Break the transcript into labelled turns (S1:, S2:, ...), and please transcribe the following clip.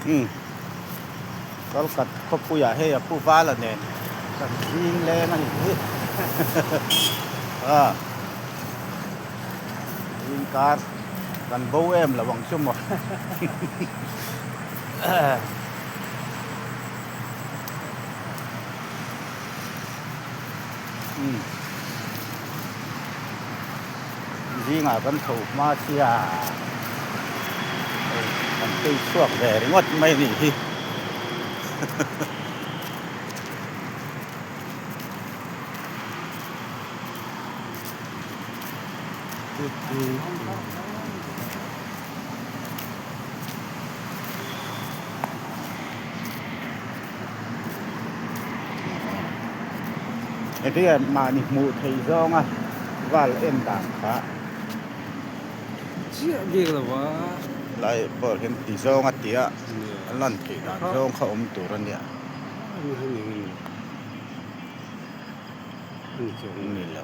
S1: Umm Kalkat khawpuiah hei a pu Vala nen kan zing leng a nih hi a zing kar kan bo em lo ang chu maw. Umm zingah kan tho hma sia hei kan phei chhuak ve ringawt mai a nih hi. Hetiang ah mahni hmuh theih zawnga val en dan kha
S2: chiah bik lo va.
S1: Lai pawh hian ti zawnga tia a lan theih dan zawng kha awm tur a nia. Ni lo.